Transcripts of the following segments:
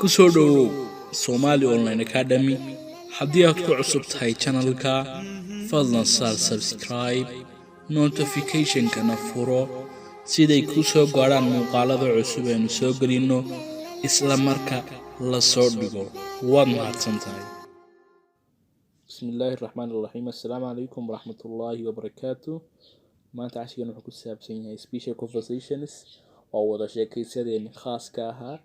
Ku soo dhowow Somali Online Academy. Haddii aad ku cusub tahay channelka, fadlan saar subscribe, notificationkana furo siday kuu soo gaadhaan muuqaalada cusub eenu soo gelinno isla marka la soo dhigo. Waad mahadsan tahay. Bismi illaahi raxmaan iraxiim. Assalaamu calaykum waraxmatullaahi wabarakaatu. Maanta cashigan wuxuu ku saabsan yahay special conversations, waa wada sheekaysadeeni khaaska ahaa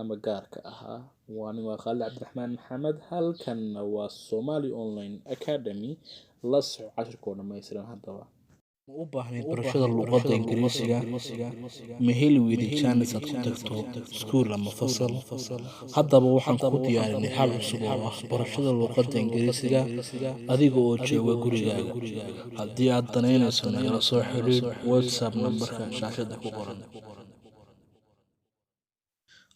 ama gaarka ahaa. Waa nin waa Khaalid Cabdiraxmaan Maxamed, halkanna waa Somali Online Academy. La soco cashirkoo dhammaystiran. Haddaba, ma u baahnayd barashada luqadda Ingiriisiga? Ma heli weyday jaanis aad ku tagto iskuul ama fasal? Haddaba waxaan ku diyaarinay hal cusub oo ah barashada luqadda Ingiriisiga adiga oo jooga gurigaaga. Haddii aad danaynayso, nagala soo xiriir WhatsApp nambarka shaashada ku qoran.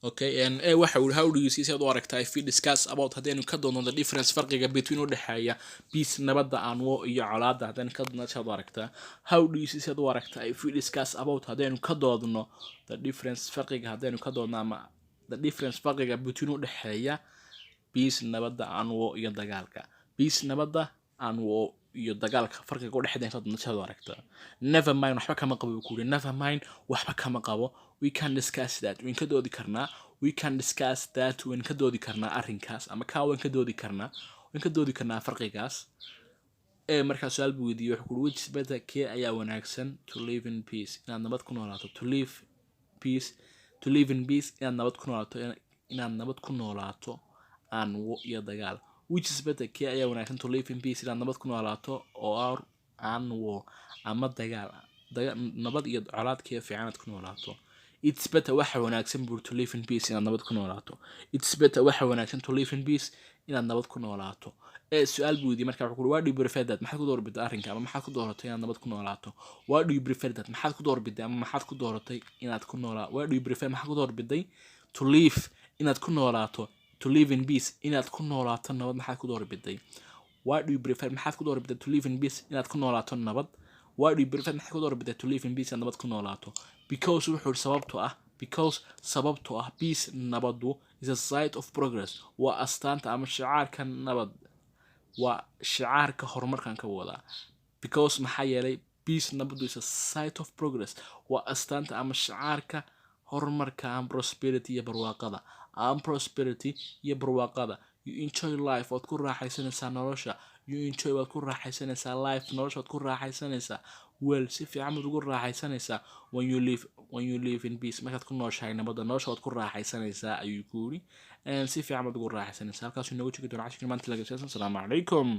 Okay, and e waxa uu "How do you see?" Sidaad u aragtaa, "if we discuss about," haddaynu ka doodno, "the difference," farqiga, "between," u dhexeeya, "peace," nabadda, "and war," iyo colaadda, haddaynu ka doodno, sidaad u aragtaa? "How do you see," sidaad u aragtaa, "if we discuss about," haddaynu ka doodno, "the difference," farqiga haddaynu ka doodno, ama "the difference," farqiga, "between," u dhexeeya, "peace," nabadda, "and war," iyo dagaalka, "peace," nabadda, "and war," iyo dagaalka, farqiga u dhexeeya ka doodno, sidaad u aragtaa? "Never mind," waxba kama qabo buu ku yidhi. "Never mind," waxba kama qabo. "We can discuss that," wayn ka doodi karnaa. "We can discuss that," wayn ka doodi karnaa arrinkaas, ama kaa wayn ka doodi karnaa, wayn ka doodi karnaa farqigaas. Ee markaa su-aal buu weydiiyey. Wuxuu ku "Which is better," kee ayaa wanaagsan, "to live in peace," inaad nabad ku noolaato, "to live peace," "to live in peace," inaad nabad ku noolaato, inaad nabad ku noolaato, "and war," iyo dagaal? "Which is better," kee ayaa wanaagsan, "to live in peace," inaad nabad ku noolaato, "or and war," ama dagaal, nabad iyo colaad kee fiican aad ku noolaato? "It's better," waxa wanaagsan buur, "to live in peace," inaad nabad ku noolaato. "It's better," waxa wanaagsan, "to live in peace," inaad nabad ku noolaato. Ee su-aal buu weydiiyey marka. Wuxuu ku "Why do you prefer that?" Maxaad ku doorbiday arrinka ama maxaad ku dooratay inaad nabad ku noolaato? "Why do you prefer that?" Maxaad ku doorbiday ama maxaad ku dooratay inaad ku noolaa? "Why do you prefer," maxaad ku doorbiday, "to live," inaad ku noolaato, "to live in peace," inaad ku noolaato nabad, maxaad ku doorbiday? "Why do you prefer," maxaad ku doorbiday, "to live in peace," inaad ku noolaato nabad? "Why do you prefer," maxaad ku doorbiday, "to live in peace," inaad nabad ku noolaato? "Because," wuxuu yidhi, sababto ah, "because," sababto ah, "peace," nabadu, "is a sign of progress," waa astaanta ama shicaarka nabad, waa shicaarka horumarkan ka wadaa. "Because," maxaa yeelay, "peace," nabadu, "is a sign of progress," waa astaanta ama shicaarka horumarka, "and prosperity," iyo barwaaqada, "and prosperity," iyo barwaaqada. "You enjoy life," waad ku raaxaysanaysaa nolosha. "You enjoy," waad ku raaxaysanaysaa, "life," nolosha waad ku raaxaysanaysaa, "well," si fiican baad ugu raaxaysanaysaa, "when you live in peace," markaad ku nooshahay nabadda, nolosha waad ku raaxaysanaysaa, ayuu ku yidhi. Si fiican baad ugu raaxaysanaysaa. Halkaasuu inoogu jegi doona cashirka maanta laga. Asalaamu calaykum.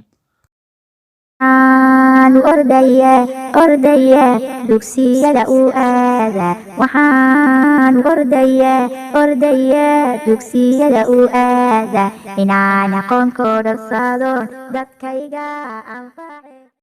Waxaan ordaya, ordaya, dugsiyada u aada. Waxaan ordaya, ordaya, dugsiyada u aada, inaan aqoon korodhsado, dadkayga anface.